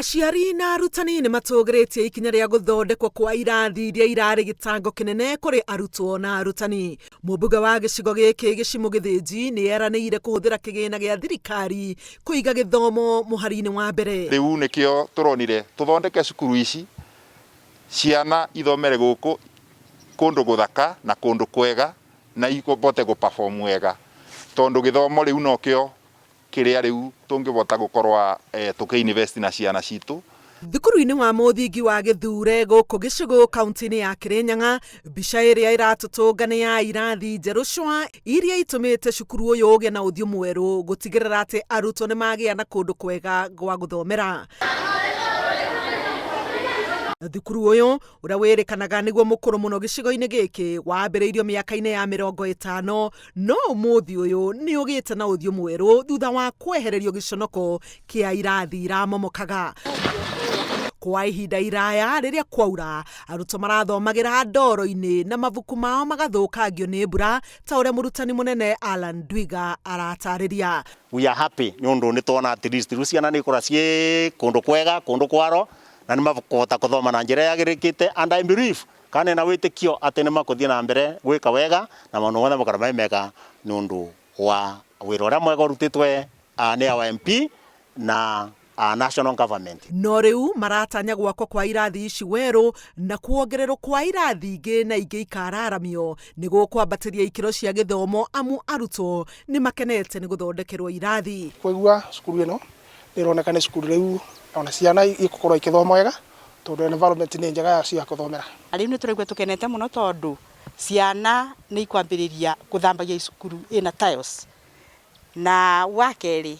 Aciari na arutani nĩ matũgĩrĩtie ikinya rĩa gũthondekwo kwa irathi iria irarĩ gĩtango kĩnene kũrĩ arutwo na arutani. Mũmbunge wa gĩcigo gĩkĩ Gĩcimũ Gĩthĩnji nĩ eranĩire kũhũthĩra kĩgĩna gĩa thirikari kũiga gĩthomo mũhari-inĩ wa mbere. Rĩu nĩkĩo tũronire tũthondeke cukuru ici, ciana ithomere gũkũ kũndũ gũthaka na kũndũ kwega na ihote gũ perform wega, tondũ gĩthomo rĩu nokĩo kĩrĩa rĩu tũngĩhota gũkorwa tũkĩ invest na ciana citũ. Thukuru-inĩ wa mũthingi wa Gĩthure gũkũ Gĩcũgũ kaunti-inĩ ya Kĩrĩnyaga, mbica ĩrĩa ĩratũtũnga nĩ ya irathi njerũ cwa iria itũmĩte cukuru ũyũ ũgĩe na ũthiũ mwerũ gũtigĩrĩra atĩ arutwo nĩ magĩa na kũndũ kwega gwa gũthomera. Thukuru ũyũ ũrĩa wĩrĩkanaga nĩguo mũkũrũ mũno gĩcigo-inĩ gĩkĩ wambĩrĩirio mĩaka-inĩ ya 50, no ũmũthĩ ũyũ nĩ ũgĩte na ũthiũ mwerũ thutha wa kwehererio gĩconoko kĩa irathi iramomokaga. Kwa ihinda iraya rĩrĩa kwaura, arutwo marathomagĩra ndoro-inĩ na mabuku mao magathũkangio nĩ mbura, ta ũrĩa mũrutani mũnene Alan Ndwiga aratarĩria. We are happy nĩ ũndũ nĩ tuona at least rĩu ciana nĩ ikũra ciĩ kũndũ kwega, kũndũ kwaro, na nĩ makũhota gũthoma na njĩra yagĩrĩkĩte, and I believe kana na wĩtĩkio atĩ nĩ makũthiĩ na mbere gwĩka wega na maũndũ mothe makorwo me mega nĩ ũndũ wa wĩra ũrĩa mwega ũrutĩtwe nĩ our MP na national government. No rĩu maratanya gwakwo kwa irathi ici werũ na kuongererwo kwa irathi ingĩ na ingĩ ikararamio nĩ gũkwambatĩria ikĩro cia gĩthomo, amu arutwo nĩ makenete nĩ gũthondekerwo irathi. Kũigua cukuru ĩno nĩ ĩroneka nĩ cukuru rĩu ona ciana igũkorwo ikĩthoma wega tondũ environment nĩ njega cia gũthomera. Rĩu nĩ tũraigua tũkenete mũno tondũ ciana nĩ ikwambĩrĩria gũthambagia cukuru ĩna tiles. Na wa kerĩ,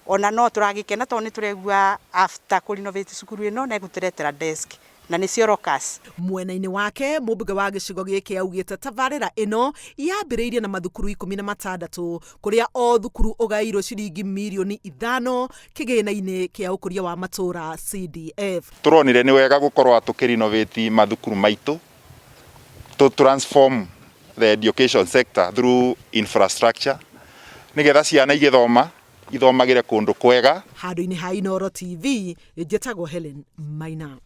ona no tũragĩkena tondũ nĩ tũraigua after kũ renovate cukuru ĩno nĩ ĩgũtũretera desk na nĩcio lockers. Mwena-inĩ wake, mũmbunge wa gĩcigo gĩkĩ augĩte tabarĩra ĩno yambĩrĩirie na mathukuru 16, kũrĩa o thukuru ũgaĩirwo ciringi mirioni 5 kĩgĩna-inĩ kĩa ũkũria wa matũra CDF. Tũronire nĩ wega gũkorwo tũkĩ renovate mathukuru maitũ to transform the education sector through infrastructure nĩgetha ciana igĩthoma ithomagĩre kũndũ kwega. Handũ-inĩ ha Inooro TV, njĩtagwo Helen Maina.